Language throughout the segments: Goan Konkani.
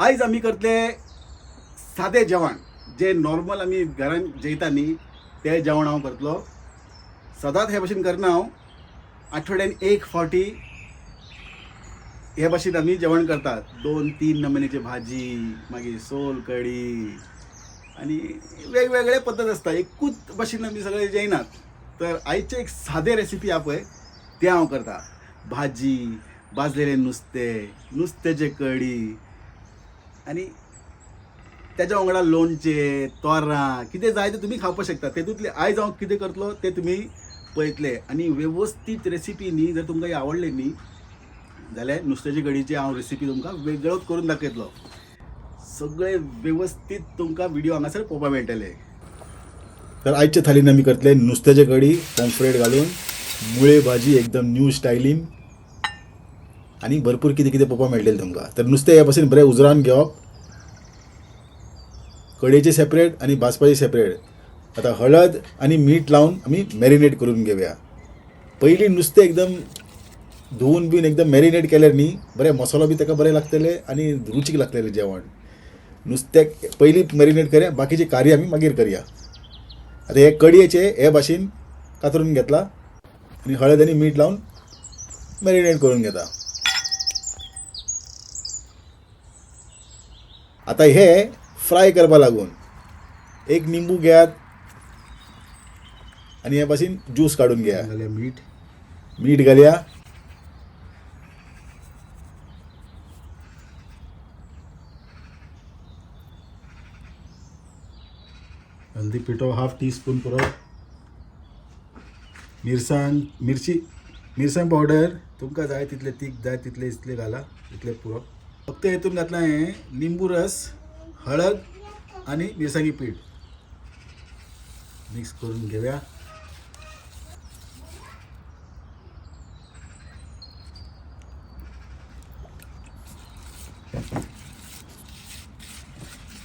आयज आमी करतले सादें जेवण जे नॉर्मल आमी घरान जेयता न्ही तें जेवण हांव करतलो. सदांच हे भशेन करना हांव, आठवड्यान एक फावटी हे भशेन आमी जेवण करतात. 2-3 नमुन्याची भाजी, मागीर सोल कडी आनी वेगवेगळे पद्दत आसता. एकूच भशेन आमी सगळे जेयनात. तर आयचे एक सादे रेसिपी आहा पळय तें हांव करता. भाजी, भाजलेलें नुस्तें, नुस्त्याचें कडी आनी तेज्या वांगडा लोणचें, तोरां, कितें जाय तें तुमी खावपाक शकता. तेतूंतलें आयज हांव कितें करतलो तें तुमी पळयतले. आनी वेवस्थीत रेसिपी न्ही जर तुमकां ही आवडली न्ही जाल्यार नुस्त्याची कढीची हांव रेसिपी तुमकां वेगळोच करून दाखयतलो. सगळे वेवस्थीत तुमकां व्हिडिओ हांगासर पळोवपाक मेळटले. तर आयच्या थालीन आमी करतले नुस्त्याचे कढी पॉम्फ्रेट घालून, मुळे भाजी एकदम न्यू स्टायलीन आनी भरपूर कितें कितें पळोवपाक मेळटलें तुमकां. तर नुस्तें हे भशेन बरें उजरावन घेवप, कढयेचे सेपरेट आनी भाजपाचे सेपरेट. आतां हळद आनी मीठ लावन आमी मॅरिनेट करून घेवया. पयलीं नुस्तें एकदम धुवून बीन एकदम मॅरिनेट केल्यार न्ही बरें मसालो बी ताका बरें लागतले आनी रुचीक लागतलें जेवण. नुस्त्याक पयलीं मॅरिनेट करया, बाकीचें कार्य आमी मागीर करया. आतां हे कडयेचे हे भाशेन कातरून घेतला आनी हळद आनी मीठ लावन मॅरिनेट करून घेता. आतां हे फ्राय करपा लागून एक निंबू घेयात आनी हे भाशेन ज्यूस काडून घेया. घालया मीठ, मीठ घालया, हल्दी पिठो हाफ टी स्पून पुरो, मिरसांग, मिरची, मिरसांग पावडर तुमकां जाय तितले तीख जाय तितले इतले घाला, इतले पुरो. फक्त हेतून घातलां हें लिंबू रस, हळद आनी मिरसांगी पीठ मिक्स करून घेवया.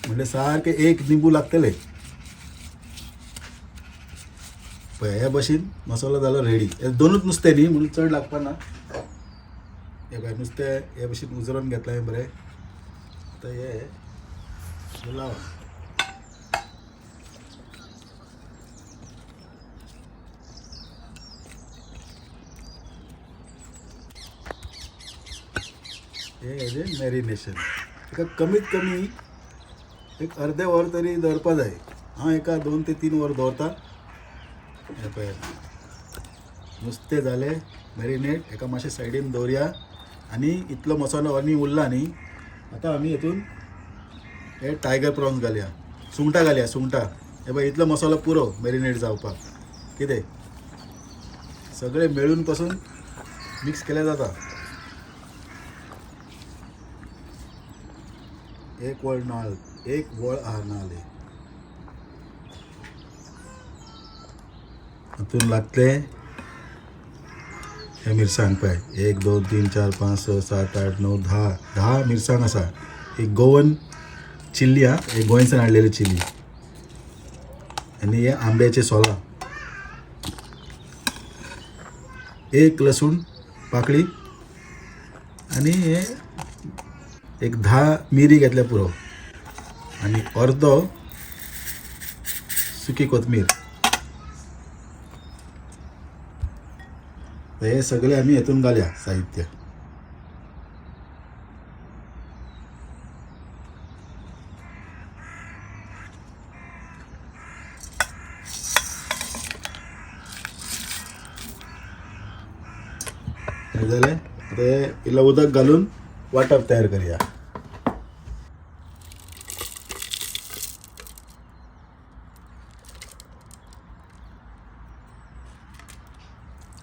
म्हणल्यार सारकें एक लिंबू लागतले. पळय हे भशेन मसालो जालो रेडी. हे दोनूच नुस्तें न्ही म्हणून चड लागपा ना. हे पळय नुस्तें हे भशेन उजरोवन घेतलां हांवें बरें. आतां हे लावा. हे हेजें मॅरिनेशन एका कमीत कमी एक अर्दें वर तरी दवरपा जाय. हांव एका 2 ते 3 वर दवरता. हे पळय नुस्तें जालें मॅरिनेट, एका मातशें सायडीन दवरया. आनी इतलो मसालो आनी उरला न्ही, आतां आमी हितून हे टायगर प्रॉन्स घालया, सुंगटां घालया, सुंगटां. हे पळय इतलो मसालो पुरो मॅरिनेट जावपाक. कितें सगळें मेळून पासून मिक्स केल्यार जाता. एक वळ नाल, एक वळ आहा नाल हे हातून लागतले हे मिरसांग पळय, 1 2 3 4 5 6 7 8 9 10, 10 मिरसांग आसा. एक गोवन चिल्ली आहा, एक गोंयच्यान हाडलेली चिल्ली. आनी हे आंब्याचे सोलां, एक लसूण पाकळी आनी हे एक 10 मिरी घेतल्या पुरो आनी अर्दो सुकी कोथमीर. हे सगळे आमी हेतून घालया साहित्य. हे जालें. आतां हे इल्लें उदक घालून वांटप तयार करया.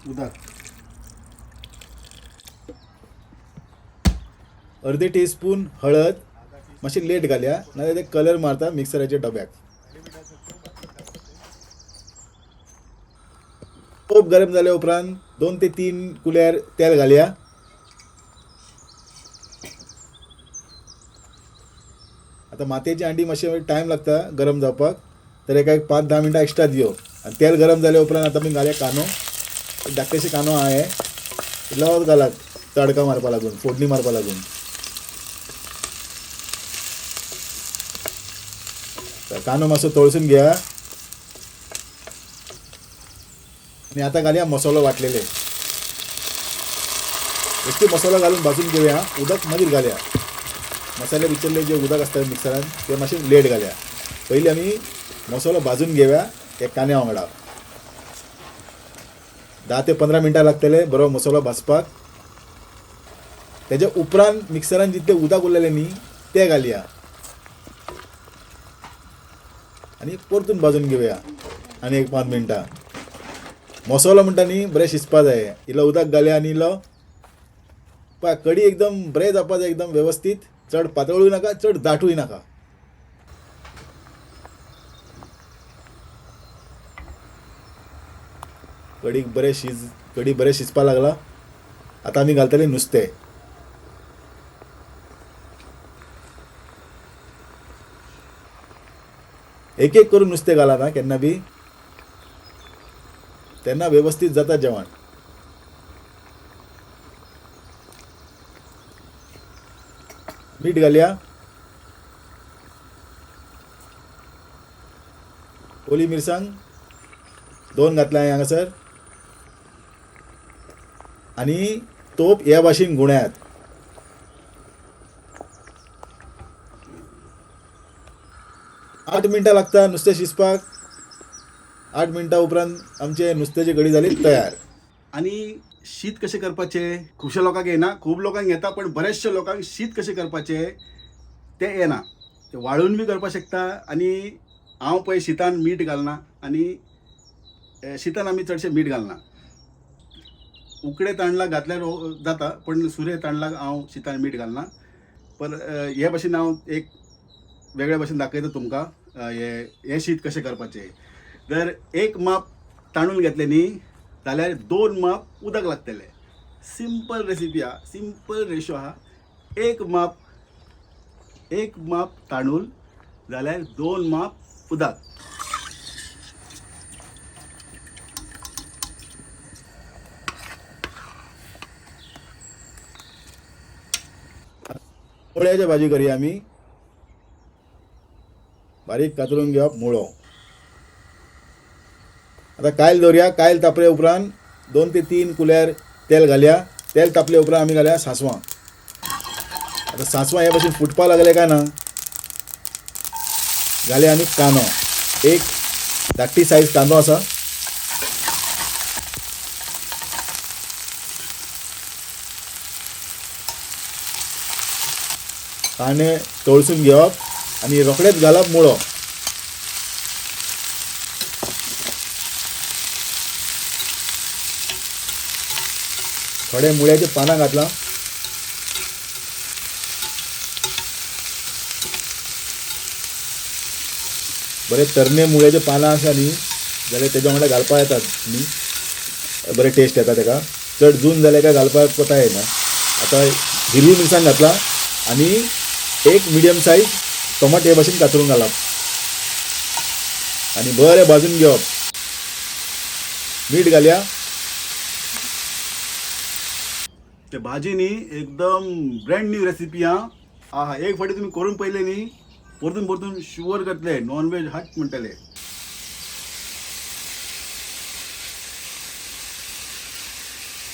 उदक अर्दी टीस्पून हळद, मातशी लेट घालया नाजाल्यार ते कलर मारता मिक्सराच्या डब्याक. तोप गरम जाल्या उपरांत 2 ते 3 कुल्यार तेल घालया. आतां मातयेची हांडी मातशें टायम लागता गरम जावपाक, तर एका एक 5-10 मिनटां एक्स्ट्रा दियो. आनी तेल गरम जाल्या उपरांत आतां आमी घालया कांदो. धाकटेशे कांदो आहा हे, इल्लो घालात तडका मारपा लागून, फोडणी मारपा लागून. कांदो मातसो तळसून घेया आनी आतां घालया मसालो वाटलेले. बेश्टे मसालो घालून भाजून घेवया. उदक मागीर घालया. मसाले भितरले जे उदक आसता मिक्सरान ते मातशें लेट घालया. पयलीं आमी मसालो भाजून घेवया हे कांद्या वांगडा. 10 ते 15 मिनटां लागतले बरो मसालो भाजपाक. तेज्या उपरांत मिक्सरान जितलें उदक उरलेलें न्ही तें घालया आनी परतून भाजून घेवया आनी एक 5 मिनटां. मसालो म्हणटा न्ही बरें शिजपा जाय. इल्लो उदक घालया आनी इल्लो पळय कडी एकदम बरें जावपा जाय, एकदम वेवस्थीत. चड पातळूय नाका, चड दाटूय नाका. कडी बरें शिजपा लागला. आतां आमी घालतले नुस्तें. एक एक करून नुस्तें घाला ना केन्ना बी, तेन्ना वेवस्थीत जाता जेवण. मीठ घालया, ओली मिरसांग 2 घातल्या हांवें हांगासर आनी तोप ह्या भाशेन गुण्यात. आठ मिनटां लागता नुस्तें शिजपाक. 8 मिनटां उपरांत आमचे नुस्त्याची कडी जाली तयार. आनी शीत कशें करपाचें खुबश्या लोकांक येना, खूब लोकांक येता, पण बऱ्याचशा लोकांक शीत कशें करपाचें तें येना. तें वाळून बी करपाक शकता. आनी हांव पळय शितान मीठ घालना आनी शितान आमी चडशें मीठ घालना. उकडे तांदळाक घातल्यार जाता, पण सुरे तांदळाक हांव शितान मीठ घालना. पण हे भाशेन हांव एक वेगळे भाशेन दाखयता तुमकां हे शीत कशें करपाचें. जर 1 माप तांदूळ घेतले न्ही जाल्यार 2 माप उदक लागतलें. सिंपल रेसिपी आहा, सिंपल रेशो आहा. 1 माप तांदूळ जाल्यार 2 माप उदक. मुळ्याची भाजी करूया आमी. बारीक कातरून घेवप मुळो. आतां कायल दवरया. कायल तापले उपरांत 2 ते 3 कुल्यार तेल घालया. तेल तापले उपरांत आमी घालया सांसवां. आतां सांसवां हे भाशेन फुटपाक लागले काय ना घालया आमी कांदो. एक धाकटी सायज कांदो आसा. कांदे तळसून घेवप आनी रोखडेच घालप मुळो. थोडे मुळ्याचे पानां घातलां. बरे तरणे मुळ्याचे पानां आसा न्ही जाल्यार तेज्या वांगडा घालपाक येतात न्ही, बरें टेस्ट येता तेका. चड जून जाल्यार काय घालपाक कोता येना. आतां हिरवी मिरसांग घातला आनी एक मिडियम सायज टोमाट हे भाशेन कातरून घालप आनी बरें भाजून घेवप. मीठ घालया. ते भाजी न्ही एकदम ब्रँड न्यू रेसिपी आहा. आहा एक फावटी तुमी करून पळयले न्ही परतून परतून शुवर करतले नॉन वेज हट म्हणटले.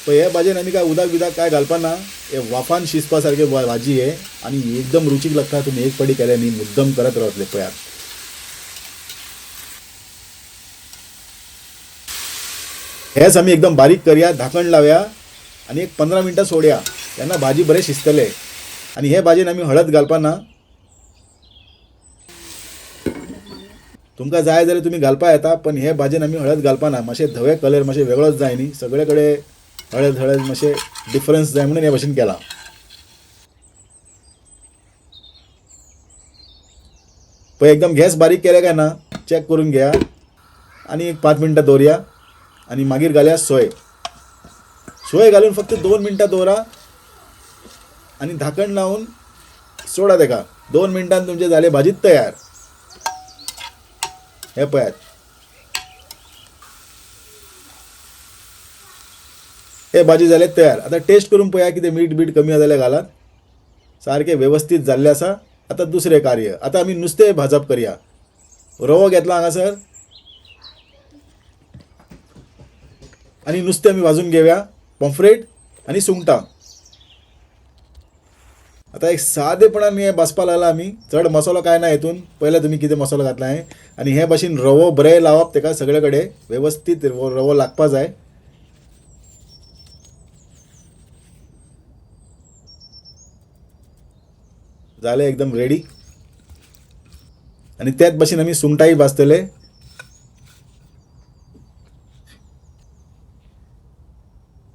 पळय हे भाजयेन आमी काय उदक बिदक काय घालपाना. हे वाफान शिजपा सारके भाजी हे आनी एकदम रुचीक लागता. तुमी एक फावटी केले न्ही मुद्दम करत रावतले. पळयात हेच आमी एकदम बारीक करया, धाकण लावया आनी एक 15 मिनटां सोडया, तेन्ना भाजी बरें शिजतले. आनी हे भाजयेन आमी हळद घालपाना. तुमकां जाय जाल्यार तुमी घालपा येता, पण हे भाजयेन आमी हळद घालपाना. मातशें धवे कलर मातशें वेगळोच जाय न्ही, सगळे कडेन हळद हळद मातशें डिफरन्स जाय म्हणून हे भाशेन केलां. पळय एकदम गॅस बारीक केले काय ना चॅक करून घेया आनी एक 5 मिनटां दवरया आनी मागीर घालया सोय. सोय घालून फक्त 2 मिनटां दवरा आनी धाकण लावन सोडा तेका. 2 मिनटान तुमचें जालें भाजी तयार. हे पळयात हे भाजी जाले तयार. आतां टेस्ट करून पळया कितें मीठ बीठ कमी आसा जाल्यार घालात. सारकें वेवस्थीत जाल्लें आसा. आतां दुसरें कार्य, आतां आमी नुस्तें भाजप करया. रवो घेतला हांगासर आनी नुस्तें आमी भाजून घेवया, पॉम्फ्रेट आनी सुंगटां. आतां एक सादेपणान हें भाजपा लागला आमी, चड मसालो कांय ना हेतून. पयलें तुमी कितें मसालो घातला हें. आनी हे भाशेन रवो बरें लावप तेका सगळे कडेन वेवस्थीत रवो लागपा जाय. जालें एकदम रेडी. आनी त्याच भाशेन आमी सुंगटांय भाजतले.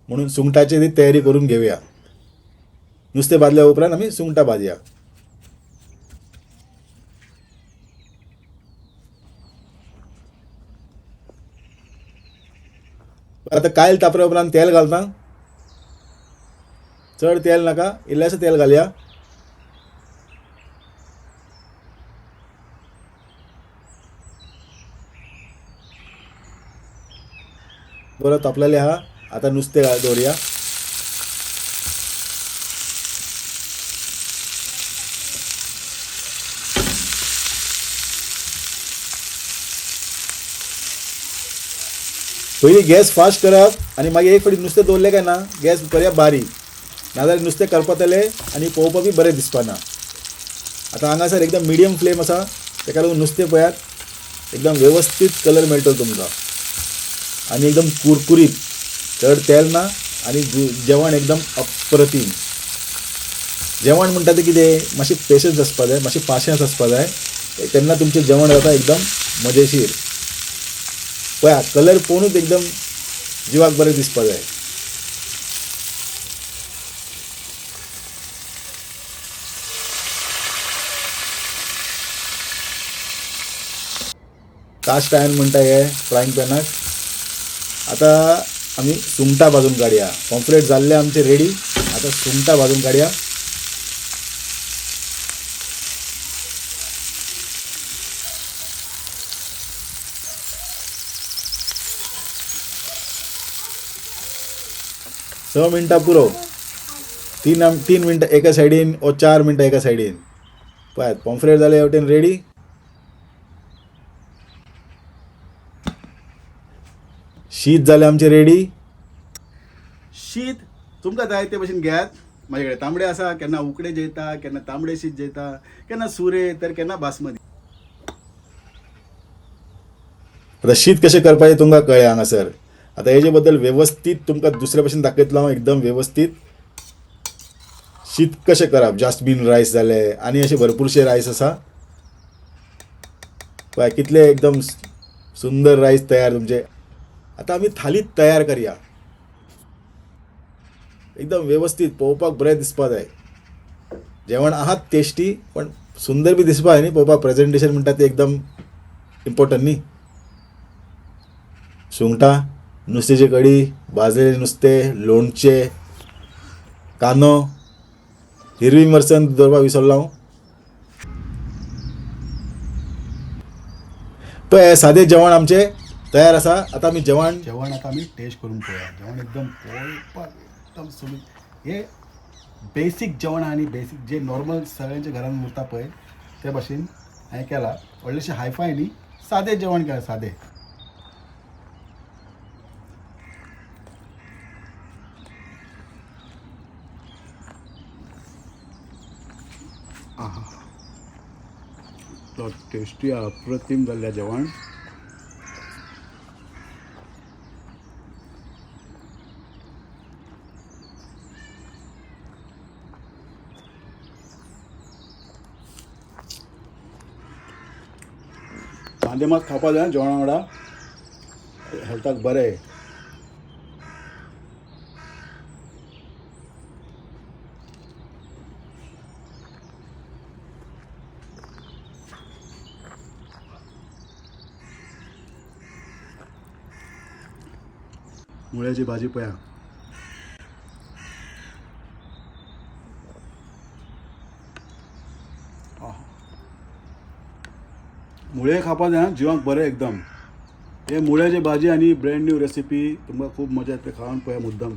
म्हणून सुंगटाची ती तयारी करून घेवया. नुस्तें भाजल्या उपरांत आमी सुंगटां भाजया. आतां कायल तापल्या उपरांत तेल घालता. चड तेल नाका, इल्लेंशें तेल घालया. बरं तापलेलें आहा, आतां नुस्तें दवरया. पयलीं गॅस फास्ट करप आनी मागीर एक फावटी नुस्तें दवरलें काय ना गॅस करया बारीक, नाजाल्यार नुस्तें करपतलें आनी पळोवपाक बी बरें दिसपाना. आतां हांगासर एकदम मिडियम फ्लेम आसा, तेका लागून नुस्तें पळयात एकदम वेवस्थीत कलर मेळटलो तुमकां आनी एकदम कुरकुरीत, चड तेल ना आनी जेवण एकदम अप्रतीम. जेवण म्हणटा तें कितें, मातशें पेशन्स आसपा जाय, मातशें पाशेंस आसपा जाय, तेन्ना तुमचें जेवण जाता एकदम मजेशीर. पळया कलर पळोवनूच एकदम जिवाक बरें दिसपा जाय. कास्ट आयर्न म्हणटा हे फ्रायंग पॅनाक. आतां आमी सुंगटां भाजून काडया. पॉम्फ्रेट जाल्ले आमचे रेडी, आतां सुंगटां भाजून काडया. 6 मिनटां पुरो, 3 मिनटां एका सायडीन ओ 4 मिनटां एका सायडीन. पळयात पॉम्फ्रेट जाले हे वटेन रेडी. शीत जालें आमचें रेडी. शीत तुमकां जाय ते भशेन घेयात. म्हाजे कडेन तांबडे आसा, केन्ना उकडे जेयता, केन्ना तांबडे शीत जेयता, केन्ना सुरे तर केन्ना बासमती. आतां शीत कशें करपाचें तुमकां कळ्ळें हांगासर. आतां हेजे बद्दल वेवस्थीत तुमकां दुसरे भशेन दाखयतलो हांव, एकदम वेवस्थीत शीत कशें करप. जास्मीन रायस जाले आनी अशे भरपूरशे रायस आसा. पळय कितले एकदम सुंदर रायस तयार तुमचे. आतां आमी थाली तयार करया, एकदम वेवस्थीत पळोवपाक बरें दिसपा जाय. जेवण आहात टेस्टी पण सुंदर बी दिसपा जाय न्ही पळोवपाक. प्रेजेंटेशन म्हणटा तें एकदम इम्पोर्टंट न्ही. सुंगटां, नुस्त्याची कडी, भाजलेलें नुस्तें, लोणचें, कांदो, हिरवी मिरसांग दवरपाक विसरलो हांव. पळय सादें जेवण आमचें तयार आसा. आतां आमी जेवण जेवण आतां आमी टेस्ट करून पळोवया. जेवण एकदम पळोवपाक एकदम सोबीत. हे बेसीक जेवण आनी बेसीक जे नॉर्मल सगळ्यांच्या घरान उरता पळय ते भाशेन हांवें केलां. व्हडलेशें हायफाय न्ही, सादें जेवण केलां, सादें. आहा, तो टेस्टी अप्रतीम जाल्लें जेवण. कांदे मात खावपा जाय जेवणा वांगडा, हेल्थाक बरें. मुळ्याची भाजी पळया. मुळे खावपा जाय जिवाक बरें एकदम. हे मुळ्याची भाजी आनी ब्रँड न्यू रेसिपी तुमकां खूब मजा येतली खावन पळया मुद्दम.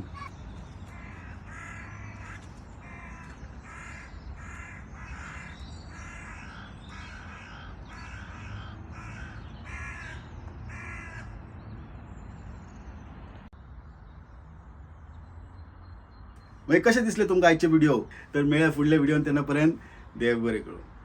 मागीर कशें दिसलें तुमकां आयचे व्हिडिओ? तर मेळ्या फुडल्या व्हिडियोन, तेन्ना पर्यंत देव बरें करूं.